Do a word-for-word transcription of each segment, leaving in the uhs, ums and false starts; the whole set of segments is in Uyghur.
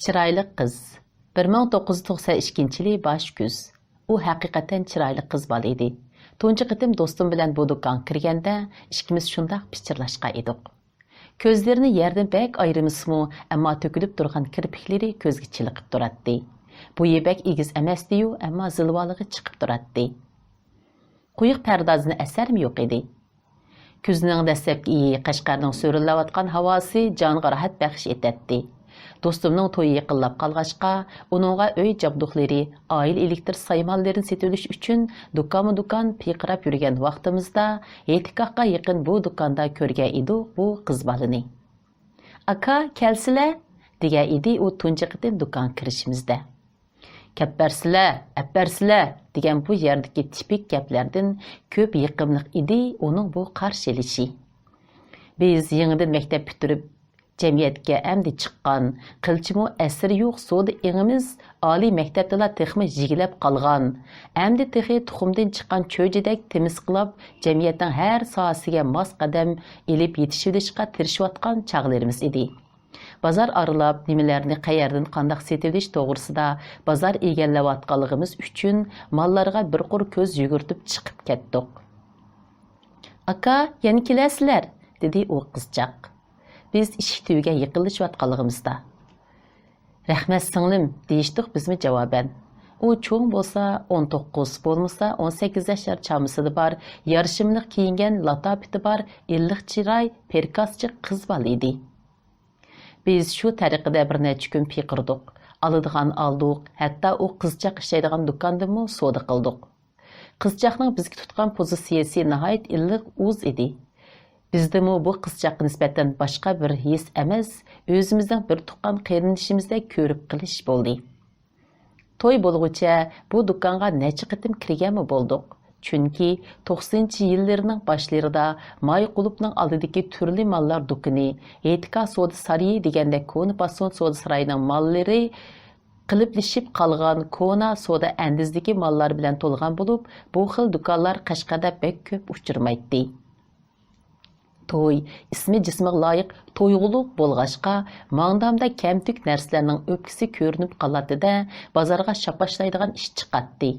چىرايلىق قىز. بىر مىڭ توققۇز يۈز توقسان ئىككىنچى يىلى باش كۈز. ئۇ ھەقىقەتەن چىرايلىق قىز بالا ئىدى. تۇنجى قېتىم دوستۇم بىلەن بۇ دۇكانغا كىرگەندە، ئىككىمىز شۇنداق پىچىرلاشقان ئىدۇق. كۆزلىرىنى يەردىن بەك ئايرىمىسىمۇ، ئەمما تۆكۈلۈپ تۇرغان كىرپىكلىرى كۆزگە چېلىقىپ تۇراتتى. بويى بەك ئېگىز ئەمەستى-يۇ، ئەمما زىلۋالىقى چىقىپ تۇراتتى. قويۇق پەردازىنى ئەسەرمۇ يوق ئىدى. كۈزنىڭ دەسلەپكى ئېيى، قەشقەرنىڭ سۆرۈنلەۋاتقان ھاۋاسى جانغا راھەت بەخش ئېتەتتى. دوستۇمنىڭ تويى يېقىنلاپ قالغاچقا، ئۇنىڭغا ئۆي جابدۇقلىرى، ئائىلە ئېلېكتىر سايمانلىرىنى سېتىۋېلىش ئۈچۈن دۇكانمۇ دۇكان پىرقىراپ يۈرگەن ۋاقتىمىزدا، ھېيتگاھقا يېقىن بۇ دۇكاندا كۆرگەن ئىدۇق بۇ قىز بالىنى. «ئاكا، كەلسىلە!» دېگەن ئىدى ئۇ تۇنجى قېتىم دۇكانغا كىرىشىمىزدە. «كەپبەرسىلە، ئەپبەرسىلە!» دېگەن بۇ يەردىكى تىپىك گەپلەردىن كۆپ يېقىملىق ئىدى ئۇنىڭ بۇ قارشى ئېلىشى. بىز يېڭىدىن مەكتەپ پۈتتۈرۈپ، جەمئىيەتكە ئەمدى چىققان، قىلچىمۇ ئەسىرى يوق سودا ئېڭىمىز ئالىي مەكتەپتىلا تېخىمۇ يىگلەپ قالغان، ئەمدى تېخى تۇخۇمدىن چىققان چۆجىدەك تېمىسقىلاپ، جەمئىيەتنىڭ ھەر ساھەسىگە ماس قەدەم ئېلىپ يېتىشىۋېلىشقا تىرىشىۋاتقان چاغلىرىمىز ئىدى. بازار ئارىلاپ، نېمىلەرنى قەيەردىن قانداق سېتىۋېلىش توغرىسىدا بازار ئىگىلەۋاتقانلىقىمىز ئۈچۈن ماللارغا بىر قۇر كۆز يۈگۈرتۈپ چىقىپ كەتتۇق. «ئاكا، يەنە كېلەرسىلەر!» دېدى ئۇ قىزچاق. بىز ئىشىك تۈۋىگە يېقىنلىشىۋاتقانلىقىمىزدا. «رەھمەت، سىڭلىم!» دېيىشتۇق بىزمۇ جاۋابەن. ئۇ چوڭ بولسا، ئون توققۇز، بولمىسا ئون سەككىز ياشلار چامىسىدا بار، يارىشىملىق كىيىنگەن، لاتاپىتى بار، ئىللىق چىراي، پىركاسچى قىز بالا ئىدى. بىز شۇ تەرىقىدە بىر نەچچە كۈن پىقىردۇق. ئالىدىغان ئالدۇق، ھەتتا ئۇ قىزچاق ئىشلەيدىغان دۇكاندىنمۇ سودا قىلدۇق. قىزچاقنىڭ بىزگە تۇتقان پوزىتسىيەسى ناھايىتى ئىللىق، ئۇز ئىدى. بىزدىمۇ بۇ قىزچاققا نىسبەتەن باشقا بىر ھېس ئەمەس، ئۆزىمىزنىڭ بىر تۇغقان قېرىندىشىمىزدەك كۆرۈپ قېلىش بولدى. توي بولغۇچە بۇ دۇكانغا نەچچە قېتىم كىرگەنمۇ بولدۇق. چۈنكى توقسىنىنچى يىللىرىنىڭ باشلىرىدا ماي قۇلۇپنىڭ ئالدىدىكى تۈرلۈك ماللار دۇكىنى، ھېيتگاھ سودا سارىيى دېگەندەك كونا پاسون سودا سارايىنىڭ ماللىرى قېلىپلىشىپ قالغان كونا سودا ئەندىزىدىكى ماللار بىلەن تولغان بولۇپ، بۇ خىل دۇكانلار قەشقەردە بەك كۆپ ئۇچرىمايتتى. توي، ئىسمى جىسمىغا لايىق تويغۇلۇق بولغاچقا، ماڭدامدا كەمتۈك نەرسىلەرنىڭ ئۆپكىسى كۆرۈنۈپ قالاتتى-دە، بازارغا شاپاشلايدىغان ئىش چىقاتتى.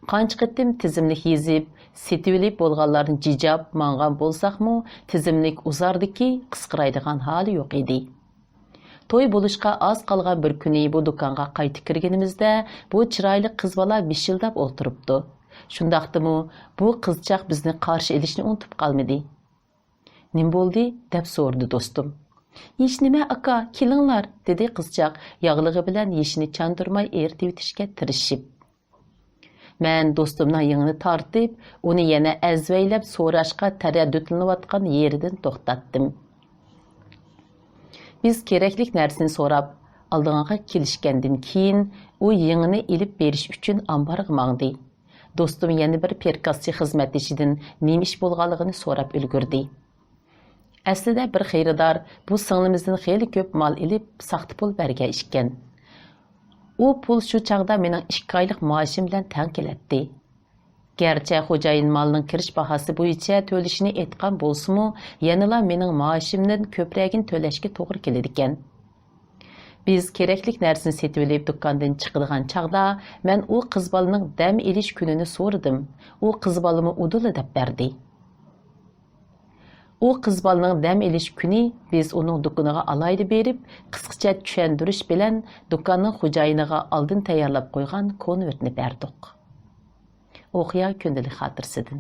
قانچە قېتىم تىزىملىك يېزىپ، سېتىۋېلىپ بولغانلارنى جىجاپ ماڭغان بولساقمۇ، تىزىملىك ئۇزاردىكى، قىسقىرايدىغان ھالى يوق ئىدى. توي بولۇشقا ئاز قالغان بىر كۈنى بۇ دۇكانغا قايتا كىرگىنىمىزدە، بۇ چىرايلىق قىز بالا بىشىلداپ ئولتۇرۇپتۇ. شۇنداقتىمۇ بۇ قىزچاق بىزنى قارشى ئېلىشنى ئۇنتۇپ قالمىدى. «نېمە بولدى؟» دەپ سورىدى دوستۇم. «ھېچنېمە، ئاكا، كېلىڭلار!» دېدى قىزچاق ياغلىقى بىلەن يېشىنى چاندۇرماي ئېرىتىۋېتىشكە تىرىشىپ. مەن دوستۇمنىڭ يېڭىنى تارتىپ، ئۇنى يەنە ئەزۋەيلەپ سوراشقا تەرەددۇتلىنىۋاتقان يېرىدىن توختاتتىم. بىز كېرەكلىك نەرسىنى سوراپ ئالدىغا كېلىشكەندىن كېيىن، ئۇ يېڭىنى ئېلىپ بېرىش ئۈچۈن ئامبارغا ماڭدى. دوستۇم يەنە بىر پىركاسچى خىزمەتدىشىدىن نېمە ئىش بولغانلىقىنى سوراپ ئۈلگۈردى. ئەسلىدە بىر خېرىدار بۇ سىڭلىمىزدىن خېلى كۆپ مال ئېلىپ، ساختا پۇل بەرگەن ئىكەن. ئۇ پۇل شۇ چاغدا مېنىڭ ئىككى ئايلىق مائاشىم بىلەن تەڭ كېلەتتى. گەرچە خوجايىن مالنىڭ كىرىش باھاسى بويىچە تۆلىشىنى ئېيتقان بولسىمۇ، يەنىلا مېنىڭ مائاشىمدىن كۆپرەكىنى تۆلەشكە توغرا كېلىدىكەن. بىز كېرەكلىك نەرسىنى سېتىۋېلىپ دۇكاندىن چىقىدىغان چاغدا، مەن ئۇ قىز بالىنىڭ دەم ئېلىش كۈنىنى سورىدىم. ئۇ قىز بالىمۇ ئۇدۇللا دەپ بەردى. ئۇ قىز بالىنىڭ دەم ئېلىش كۈنى بىز ئۇنىڭ دۇكىنىغا ئالايىتە بېرىپ، قىسقىچە چۈشەندۈرۈش بىلەن دۇكاننىڭ خوجايىنىغا ئالدىن تەييارلاپ قويغان كونۋېرتنى بەردۇق. ئوقيا كۈندىلىك خاتىرىسىدىن.